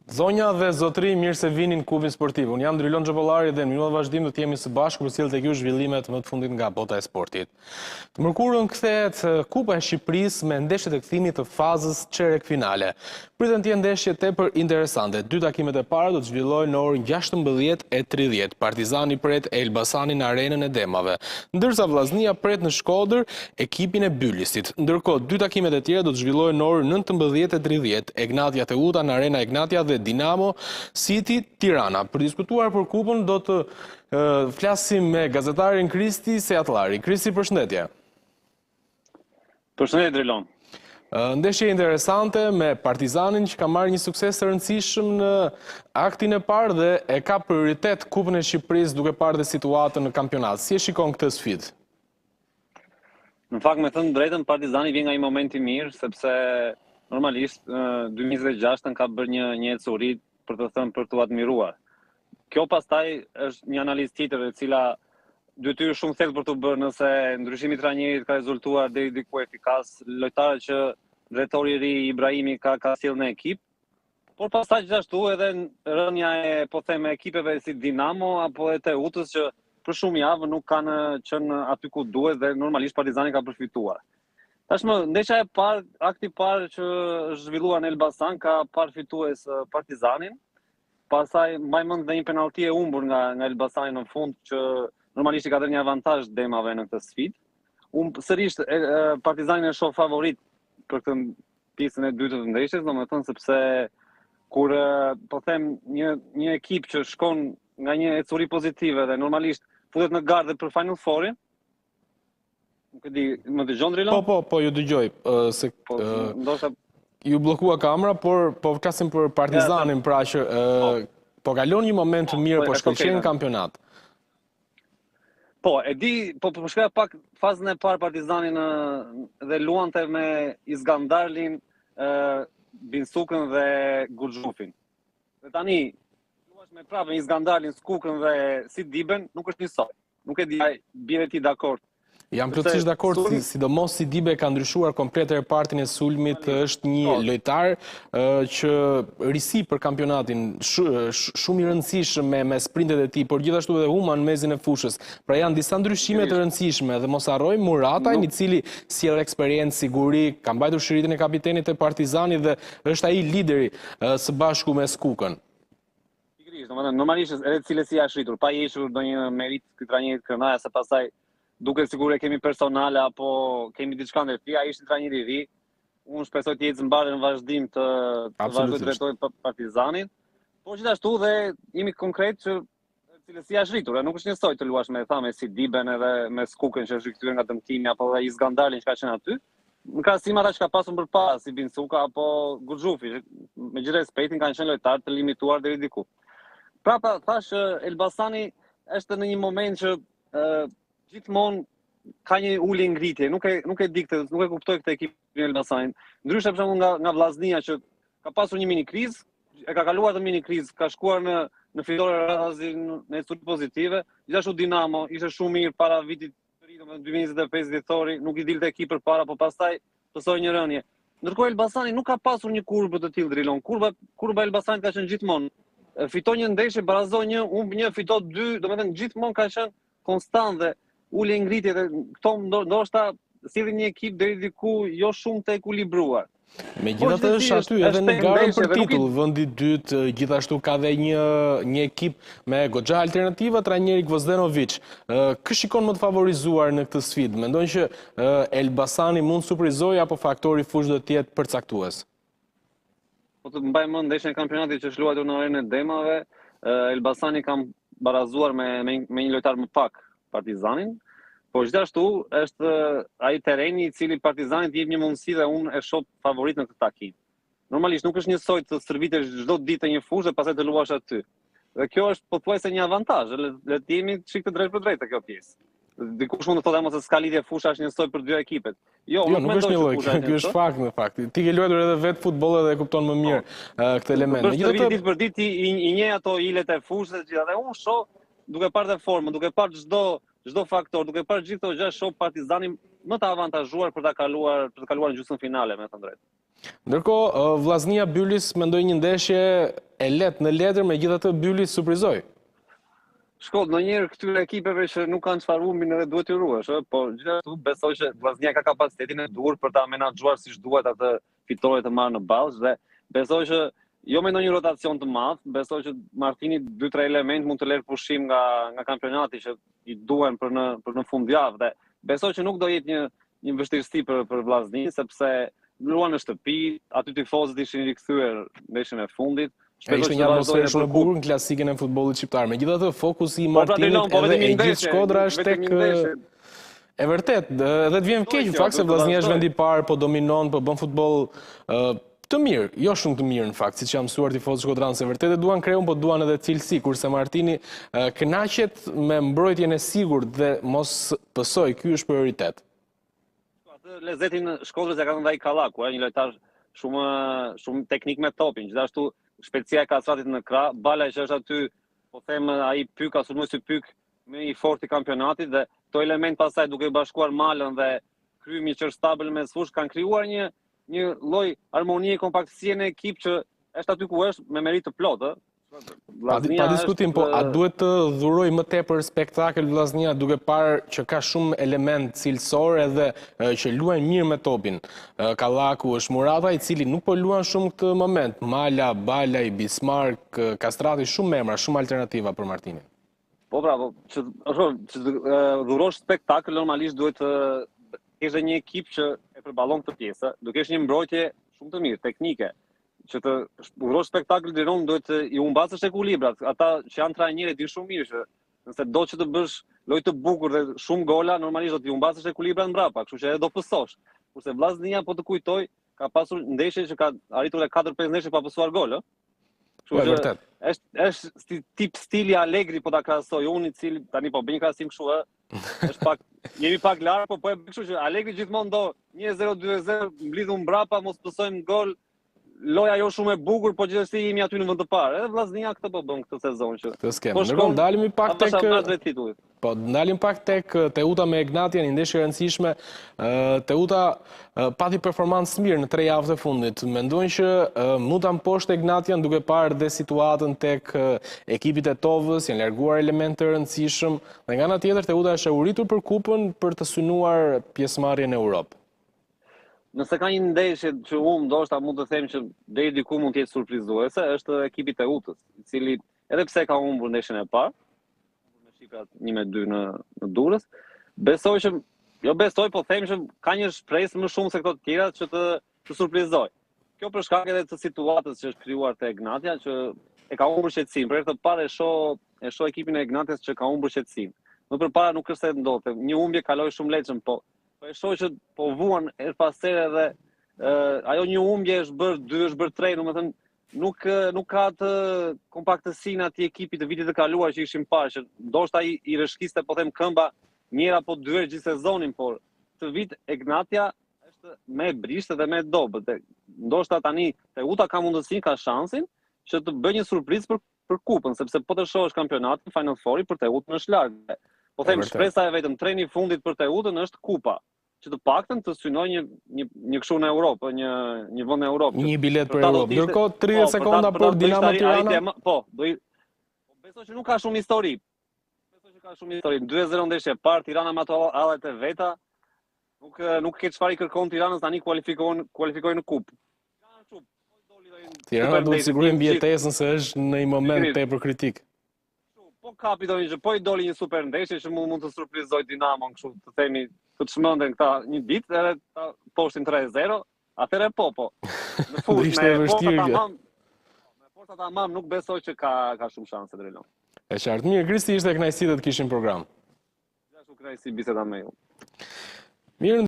Zonja dhe zotërinj, mirë se vini në Klubin Sportiv. Unë jam Drilon Xhabollari dhe në minutat në vazhdim do të jemi së bashku për të sjellë tek ju zhvillimet më të fundit nga bota e sportit. Të mërkurën kthehet Kupa e Shqipërisë me ndeshjet e kthimit të fazës çerekfinale. Priten të jenë ndeshje tepër interesante. Dy takimet e para do të zhvillohen në orën 16:30. Partizani pret Elbasanin në arenën e Demave, ndërsa Vllaznia pret në Shkodër ekipin e Bylisit. Ndërkohë, dy takimet e tjera do të zhvillohen në orën 19:30. Egnatia Teuta në Arena Egnatia dhe Dinamo City Tirana. Për diskutuar për kupën do të Flasim me gazetarin Kristi Sejatllari. Kristi, përshëndetje. Përshëndetje Drilon. Ndeshje interesante me Partizanin që ka marrë një sukses të rëndësishëm në aktin e parë dhe e ka prioritet Kupën e Shqipërisë duke parë dhe situatën në kampionat. Si e shikon këtë sfidë? Në fakt, me thënë të drejtën, Partizani vjen nga një moment i mirë, sepse normalisht 2026-ën ka bërë një një ecuri për të thënë për t'u admiruar. Kjo pastaj është një analizë tjetër e cila duhet hyrë shumë thellë për t'u bërë nëse ndryshimi i trajnerit ka rezultuar deri diku efikas, lojtarët që drejtori i ri Ibrahimi ka ka sjellë në ekip, por pastaj gjithashtu edhe rënia e po them ekipeve si Dinamo apo e Teutës që për shumë javë nuk kanë qenë aty ku duhet dhe normalisht Partizani ka përfituar. Tashmë ndeshja e parë, akti i parë që është zhvilluar në Elbasan ka parë fitues Partizanin. Pastaj mbaj mend dhe një penallti e humbur nga nga Elbasani në fund që normalisht i ka dhënë një avantazh demave në këtë sfidë. Unë sërish e, e, Partizanin e shoh favorit për këtë pjesën e dytë të ndeshjes, domethënë sepse kur po them një një ekip që shkon nga një ecuri pozitive dhe normalisht futet në garë dhe për Final Fourin, Nuk e di, më dëgjon Drilon? Po, po, po, ju dëgjoj. Se po, ndoshta ju bllokua kamera, por po flasim për Partizanin, pra që po. po kalon një moment të po, mirë, po, po shkëlqen në kampionat. Po, e di, po po shikoja pak fazën e parë Partizani në dhe luante me Isgandarlin, ë Binsukën dhe Guxhufin. Dhe tani luash me prapë Isgandarlin, Skukën dhe Sidiben, nuk është njësoj. Nuk e di, a bie ti dakord. Jam plotësisht dakord, si, sidomos Sidibe ka ndryshuar komplet repartin e sulmit, është një po. lojtar që risi për kampionatin, shumë i rëndësishëm me, me sprintet e tij, por gjithashtu edhe Huma në mesin e fushës. Pra janë disa ndryshime të rëndësishme dhe mos harrojmë Muratajn, i cili sjell eksperiencë, siguri, ka mbajtur shiritin e kapitenit te Partizani dhe është ai lideri së bashku me Skukën. Pikërisht, domethënë normalisht edhe cilësia është rritur, pa i hequr ndonjë meritë këtij trajnerit Kërnaja se pastaj duket sikur e kemi personale apo kemi diçka ndër tij, ai është një trajner i ri. Unë shpresoj të jetë mbarë në vazhdim të të vazhdojë të drejtojë Partizanin. Por gjithashtu dhe jemi konkret që cilësia është rritur, nuk është njësoj të luash me thamë Sidiben edhe me Skukën që është rikthyer nga dëmtimi apo edhe Isgandalin që ka qenë aty. Në krahasim ata që ka pasur përpara si Binsuka apo Guxhufi, me gjithë respektin kanë qenë lojtarë të limituar deri diku. Prapa thashë Elbasani është në një moment që ë gjithmonë ka një ulje ngritje, nuk e nuk e di këtë, nuk e kuptoj këtë ekipin e Elbasanit. Ndryshe për shembull nga nga Vllaznia që ka pasur një mini krizë, e ka kaluar atë mini krizë, ka shkuar në në fitore radhazi në ecuri pozitive. Gjithashtu Dinamo ishte shumë mirë para vitit të ri, domethënë 2025 dhjetori, nuk i dilte ekip përpara, po pastaj pësoi një rënie. Ndërkohë Elbasani nuk ka pasur një kurbë të tillë Drilon. Kurba kurba e Elbasanit ka qenë gjithmonë fiton një ndeshje, barazon një, humb një, fiton dy, domethënë gjithmonë ka qenë konstant dhe ulje ngritje dhe këto ndoshta sjellin një ekip deri diku jo shumë të ekuilibruar. Megjithatë është aty edhe në garën për titull, vendi i dytë, gjithashtu ka dhe një, një ekip me goxha alternativa, trajneri Gvozdenovic. Kë shikon më të favorizuar në këtë sfidë? Mendon që Elbasani mund të surprizojë apo faktori fushë do të jetë përcaktues? Po të mbaj mend ndeshjen e kampionatit që është luajtur në arenën e Demave, Elbasani ka barazuar me me, me një lojtar më pak Partizanin. Por gjithashtu është ai terreni i cili Partizanit i jep një mundësi dhe unë e shoh favorit në këtë takim. Normalisht nuk është njësoj të stërvitesh çdo ditë në një fushë dhe pastaj të luash aty. Dhe kjo është pothuajse një avantazh, le, le të jemi çik të drejtpërdrejtë te kjo pjesë. Dikush mund të thotë mos se s'ka lidhje fusha është njësoj për dy ekipet. Jo, jo nuk është njëlloj, ky është fakt në fakt. Ti ke luajtur edhe vetë futboll edhe e kupton më mirë po. këtë element. Megjithatë ditë për ditë i, i njeh ato ilet e fushës dhe gjitha dhe unë shoh duke parë dhe formën, duke parë çdo çdo faktor, duke parë gjithë këto gjëra shoh Partizanin më të avantazhuar për ta kaluar për të kaluar në gjysmëfinale, me thënë drejtë. Ndërkohë, Vllaznia Bylis mendoj një ndeshje e lehtë në letër, megjithatë Bylis surprizoi. Shiko, ndonjëherë këtyre ekipeve që nuk kanë çfarë humbin edhe duhet t'i ruhesh, ë, por gjithashtu besoj që Vllaznia ka kapacitetin e duhur për ta menaxhuar siç duhet atë fitore të marrë në Ballsh dhe besoj që jo me ndonjë rotacion të madh, besoj që Martini 2-3 element mund të lërë pushim nga nga kampionati që i duhen për në për në fundjavë dhe besoj që nuk do jetë një një vështirësi për për Vllazninë sepse luan në shtëpi, aty tifozët ishin rikthyer ndeshjen e fundit. Shpresoj ishte një atmosferë shumë e bukur në klasikën e futbollit shqiptar. Megjithatë, fokusi i po, pra, Martinit po, edhe e gjithë Shkodra është tek E vërtet, edhe të vjen keq në fakt se Vllaznia është vendi i parë, po dominon, po bën futboll të mirë, jo shumë të mirë në fakt, siç janë mësuar tifozët shkodranë, se vërtet e duan kreun, po duan edhe cilësi, kurse Martini kënaqet me mbrojtjen e sigurt dhe mos pësoj, ky është prioritet. Atë lezetin Shkodrës ia ka dhënë ai Kallaku, një lojtar shumë shumë teknik me topin, gjithashtu shpejtësia e Kastratit në krah, Balaj që është aty, po them ai pyka, sulmuesi pyk më i fortë i kampionatit dhe këto element pastaj duke bashkuar Malën dhe Krymi që është stabil në mesfushë kanë krijuar një një lloj harmonie kompaktësie në ekip që është aty ku është me meritë të plotë, ë. Pa, pa diskutim, po a duhet të dhurojë më tepër spektakël Vllaznia duke parë që ka shumë element cilësor edhe që luajnë mirë me topin. Kallaku është Murata i cili nuk po luan shumë këtë moment. Mala, Balaj, Bismarck, Kastrati shumë emra, shumë alternativa për Martinin. Po pra, po, që, është, që të dhurosh spektakël, normalisht duhet të kesh dhe një ekip që e përballon këtë pjesë, duhet kesh një mbrojtje shumë të mirë, teknike, që të dhurosh spektakël Drilon duhet të i humbasësh ekuilibrat. Ata që janë trajnerë e dinë shumë mirë që nëse do që të bësh lojë të bukur dhe shumë gola, normalisht do t'i humbasësh ekuilibrat mbrapa, kështu që edhe do pësosh. Kurse Vllaznia po të kujtoj ka pasur ndeshje që ka arritur edhe 4-5 ndeshje pa pësuar gol, ë. Kështu po, që vërtet. Është është si tip stili Allegri po ta krahasoj unë i cili tani po bëj një krahasim kështu ë. Është pak jemi pak larg, po po e bëj kështu që Allegri gjithmonë do 1-0 2-0 mblidhum mbrapa, mos pësojmë gol. Loja jo shumë e bukur, po gjithsesi jemi aty në vend të parë. Edhe Vllaznia këtë po bën këtë sezon që. Këtë skemë. Po shkon ndalemi pak tek Po ndalim pak tek Teuta me Egnatian, një ndeshje e rëndësishme. Teuta pati performancë të mirë në tre javët e fundit. Mendon që mund ta mposhtë Egnatian duke parë dhe situatën tek ekipi i Tetovës, janë larguar elementë të rëndësishëm dhe nga ana tjetër Teuta është e uritur për kupën për të synuar pjesëmarrjen në Europë. Nëse ka një ndeshje që unë ndoshta mund të them që deri diku mund të jetë surprizuese, është ekipi i Teutës, i cili edhe pse ka humbur ndeshjen e parë, me shifrat 1 me 2 në në Durrës. Besoj që jo besoj, po them që ka një shpresë më shumë se këto të tjera që të të surprizoj. Kjo për shkak edhe të situatës që është krijuar te Egnatia që e ka humbur qetësinë. Për herë të parë e shoh e shoh ekipin e Egnatias që ka humbur qetësinë. Më përpara nuk është se ndodhte. Një humbje kaloi shumë lehtëshëm, po po e shoh që po vuan herë pas here edhe ajo një humbje është bërë dy, është bërë tre, domethënë nuk nuk ka atë kompaktësinë atij ekipi të vitit të kaluar që ishim parë, që ndoshta i, i rrëshqiste, po them këmba, një herë apo dy herë gjithë sezonin, por këtë vit Egnatia është më e brishtë dhe më e dobët. Dhe ndoshta tani Teuta ka mundësinë, ka shansin që të bëjë një surprizë për për kupën, sepse po të shohësh kampionatin Final Four-i për Teutën është larg. Po them shpresa e vetëm treni i fundit për Teutën është kupa që të paktën të synojë një një një kështu në Europë, një një vend në Europë. Një biletë për Europë. Ndërkohë 30 po, sekonda për, për Dinamo Tirana. Po, do i po, besoj që nuk ka shumë histori. Besoj që ka shumë histori. 2-0 ndeshje e parë Tirana me ato hallet e veta. Nuk nuk ke çfarë i kërkon Tiranës tani kualifikohen kualifikohen në kupë. Tirana duhet të sigurojë mbijetesën se është në një moment tepër kritik. Po kapi do një gjë, po i doli një super ndeshje që mund mund të surprizojë Dinamon, kështu të themi, të çmenden këta një ditë edhe ta mposhtin 3-0, atëherë po po. Në fushë ishte e vështirë kjo. Me forca tamam nuk besoj që ka ka shumë shanse Drilon. E qartë. Mirë, Kristi ishte kënaqësi të të kishim në program. Gjithashtu kënaqësi biseda me ju. Mirë.